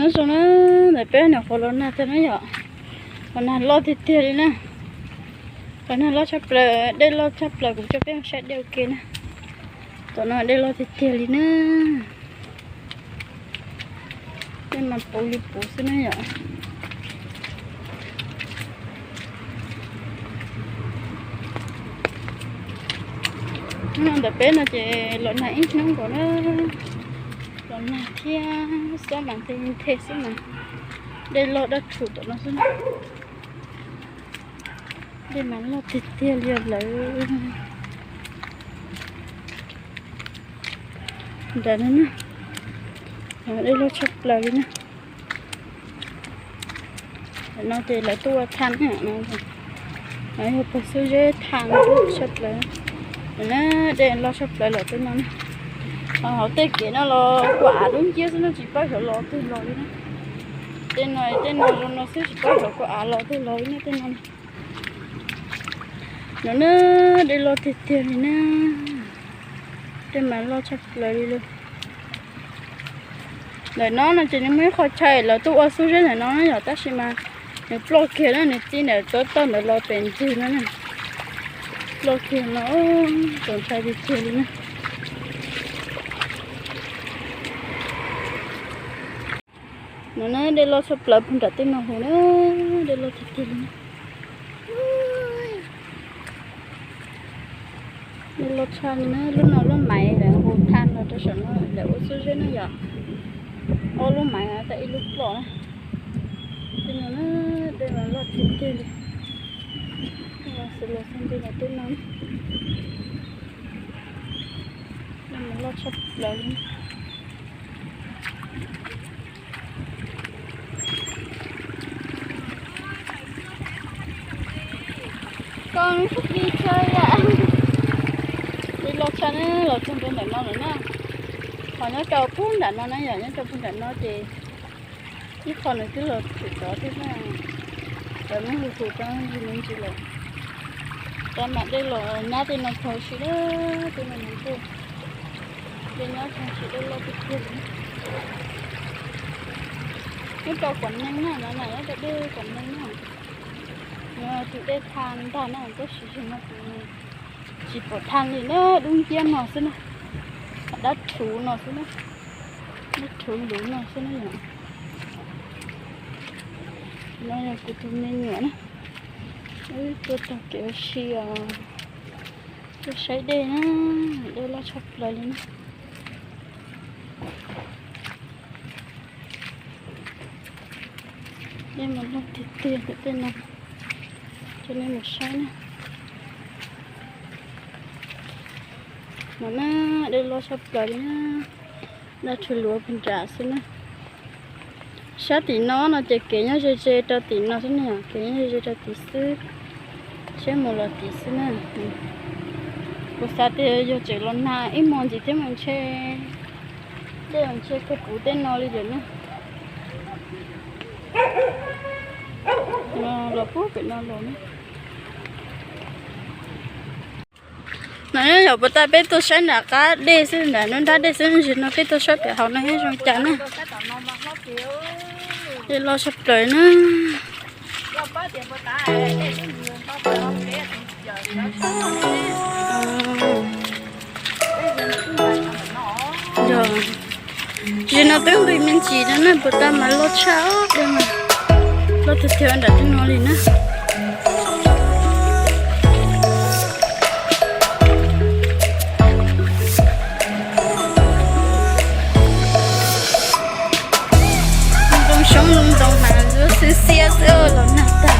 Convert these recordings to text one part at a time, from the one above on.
Nyob zoo na, ntawm peb nyuam qhuav los nag tag na yom. Los nag loj tiag tiag li na. Los nag loj tshaj plaws, dej loj tshaj plaws, kuv coj peb mus saib dej ua ke na. Tom no dej loj tiag tiag li na. Dej mas puv li puv xwb na yom. Hnub no ntawm peb no ces los nag ib hnub nkaus na. Los nag thiab xob mas nthe nthe xwb mas. Dej loj dab tshum tom no xwb na. Dej mas loj tiag tiag li lawm. Nram no na, dej loj tshaj plaws li na. Ntawm no ces lawv tuaj ua thaj na, yog pawg xub zeb thaj tshaj plaws. Ntawm na dej loj tshaj plaws lawm tej no na. Hauv tej kev no los kua av dub nciab xwb no tsis paub xyov los twg los li na. Tej no tej no zoo no xwb tsis paub xyov kua av los twg los li na tej no. No na, dej loj tiag tiag li na. Dej mas loj tshaj plaws li lawm. Ntawm no no ces nws muaj ib qho chaw lawv tuaj ua xub zeb ntawm no na yom, tab sis mas nws ploj kiag na, nws txij ntawm tsob toj ntawd los pem ntug no na. Ploj kiag no, txaus ntshai tiag tiag li na. No na dej loj tshaj plaws puag nram tej no hu na, dej loj tiag tiag li na. Dej loj tshaj li na, lub no lub maiv lawv hu thaj no rau saum no lawv ua xub zeb na yom. Ob lub maiv tau ib lub ploj na. Tej no na, dej mas loj tiag tiag li. Tej no xws los xog nti los tej no, dej mas loj tshaj plaws li. Koj ib chaw yam li los tshaj na, los txog rau ntawm no lawm na. Qhov nyob rau puag nram no na yom, nyob rau puag nram no ces ib qho nws twb los tshwm tod thiab na. Lawv muab hu hu rau ntsis me ntsis lawm. Rau mam dej los nyab tej no txog si na, tej no nws tuaj. Dej nyab txog si dej loj tiag tiag li. Nyob rau Quam Neeg na, no na nyob rau dej Quam Neeg na. Nws tus dej thaj ntag na, tab sis yog no tus tsis pom thaj li na, dub nciab no xwb na. Dab rhuv no xwb na. Dab rhuv luv no xwb na yom. No yog kuv tus me nyuam na. Wb tuaj taug kev ua si os. Tuaj saib dej na, dej loj tshaj plaws li na. Dej mas loj tiag tiag ntawm tej no, coj nej mus saib na. No na, dej loj tshaj plaws li na, dab rhuv luv puag nram xwb na. Sab tim no no ces kev nyob ze ze rau tim no xwb na, kev nyob ze ze rau tim xwb, sab mus los tim xwb na. Kuv xav tias yog tseem los nag ib hmos ntxiv thiab mas ntshe dej ntshe kawg puv tej no li lawm na. Los puag pem no los na. No yog puas tas peb tuaj saib nram qab dej xwb, nram nruab nrab dej xwb, ntsis no peb tuaj saib pem hauv no zoo cas na. Dej loj tshaj plaws na. Yog, ntsis no twb nqis me ntsis no na, puas tas mas loj tshaj, dej mas loj tiag tiag nram tej no li na. Zoo xyoob zoo ntoo mas lub xiab xiab xwb los nag tag.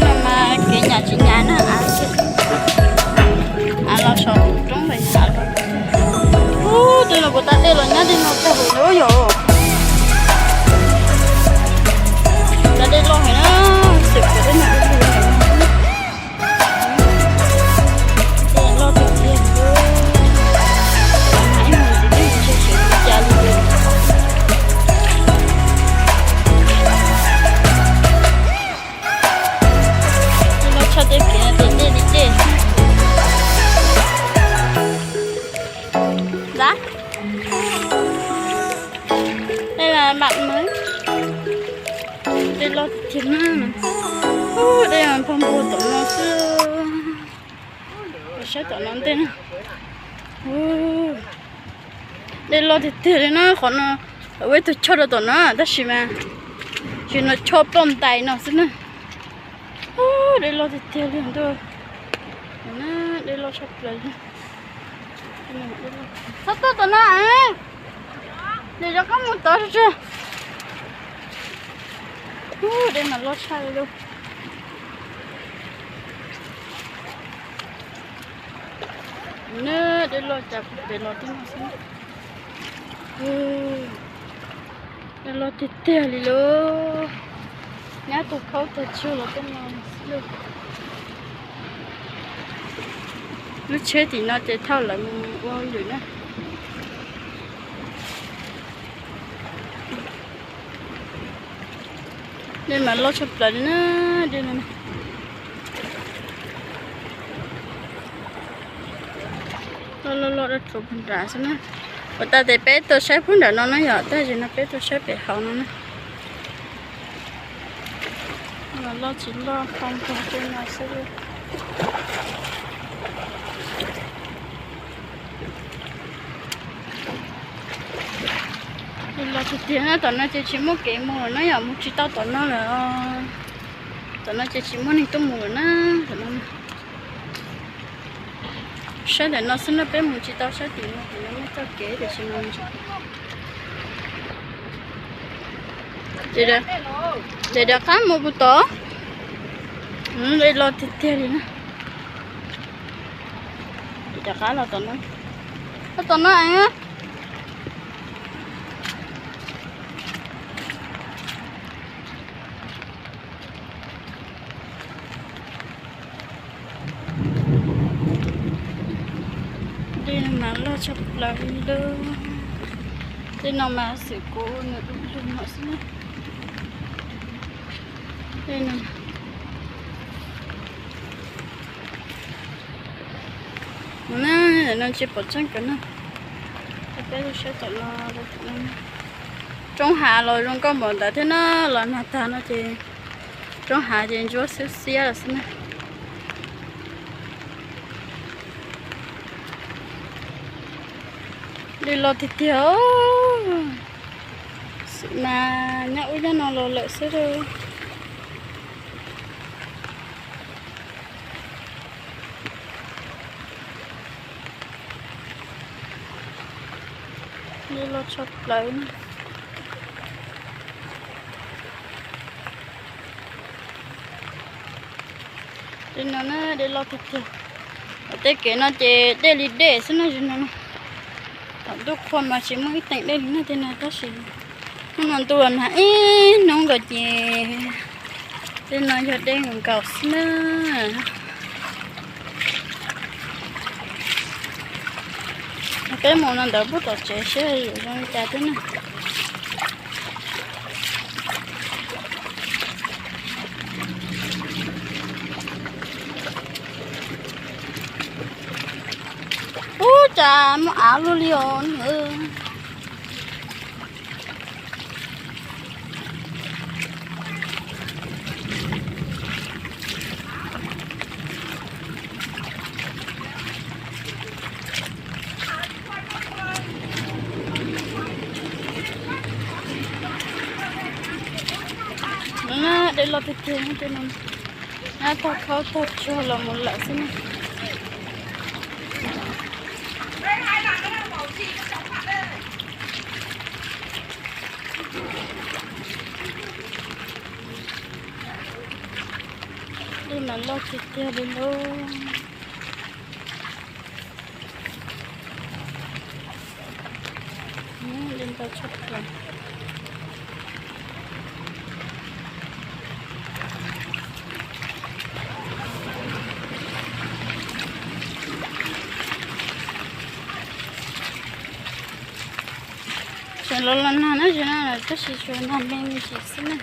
No mas kev nyam tsis nyam na, av los saum roob lawm xav los. Ub, twb los puas tas dej los nyab dej no tag huv lawm yom. Cas dej loj heev na, xyem puas dej no dej lug heev. Dej loj tiag tiag. Ib mus tsis twb tsis tsheb sawv tsis cas li. Dej mas npog npog tom no xwb. Saib tom no ntej na. Dej loj tiag tiag li na, qhov no lawv ua ib tug choj rau tom no tab sis mas tsis no choj ploj ntais no xwb na. Dej loj tiag tiag li ntuj. Dej loj tshaj plaws li. Txhob tuaj tom no, nws rov qab mus tod tsuag tsuag. Dej mas loj tshaj li lauj. Dej loj cas pem los tib no xwb. Dej loj tiag tiag li lauj. Nyab tug khaub tag tsuag los tib no xwb lauj. Lub tsheb tim no ces thauj lawv mus ua lwm na. Dej mas loj tshaj plaws li na, dej no. Loj loj loj dab tsuav puag nrad xwb na. Ua tas ces peb tuaj saib puag nram no na yom, tab sis no peb tuaj saib pem hauv no na. Loj tsis loj qhov npog tej no xwb. Los tiag tiag na, tom no ces tsis muaj kev mus lawm na yom, mus tsis tau tom no lawm. Tom no ces tsis muaj neeg tuaj mus lawm na, tom no. Saib ntawm no xwb no, peb mus tsis tau sab tim no, tim no muaj txoj kev tiam sis mas mus tsis tau. Ces rov qab mus puag tod. Dej loj tiag tiag li na. Ces rov qab los tom no. Los tom no es. Dej no mas loj tshaj plaws li lauj. Tej no mas xwm kuv nws du lug no xwb. Tej no, no tsis pom tseeb kawg na. Peb saib tom no, roob hav los zoo nkauj npaum ntawd thiab na, los nag tag no ces roob hav ces ntsuab xiab xiab lawm xwb na. Dej loj tiag tiag, xwm mas nyob ub nyob no los lawm xwb lauj. Dej loj tshaj plaws. Tej no na dej loj tiag tiag. Tej kev no ces dej li dej xwb na, zaum no na. Thaum ntuj qhua mas tsis muaj ib teem dej li na tej no tab sis hnub no ntuj los nag ib hnub nkaus ces tej no yog dej nkaus xwb na. Peb mus no ntawd pub tom tsev seb yuav zoo li cas thiab na. Ub, cas muaj av luaj li os. Dej loj tiag tiag no, tog khaub tog tsuag los mus lawm xwb na. Dej mas loj tiag tiag li lauj. Dej ntau tshaj plaws. Tseem los los nag na, tseem nag tab sis tsuas nag me me ntsis xwb na.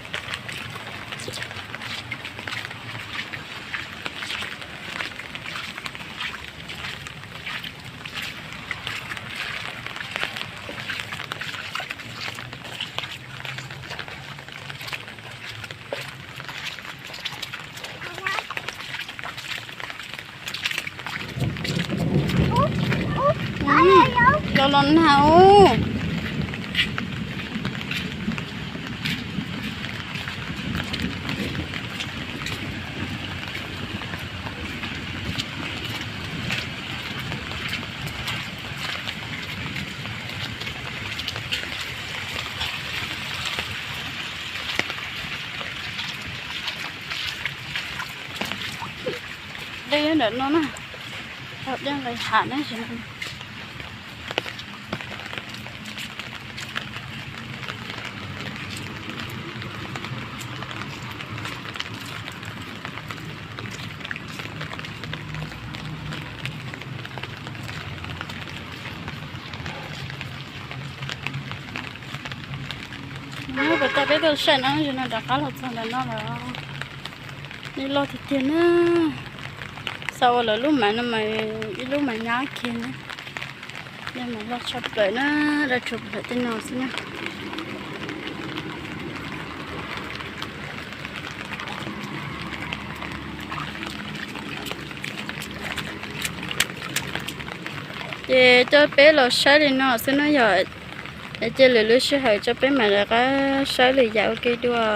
Los nag ub. Dej ntawm no na, dej nqis hav na. Nyob puas tau peb tuaj saib no, no rov qab los txog ntawm no lawm. Dej loj tiag tiag na. Xav ua lawv lub mas no mas ib lub mas nyab kiag na. Dej mas loj tshaj plaws na, daj rhuv plaws tej no xwb na. Ces coj peb los saib li no xwb na yom. Ces lwm lub sij hawm coj peb mam rov qab saib lwm yam ua ke dua.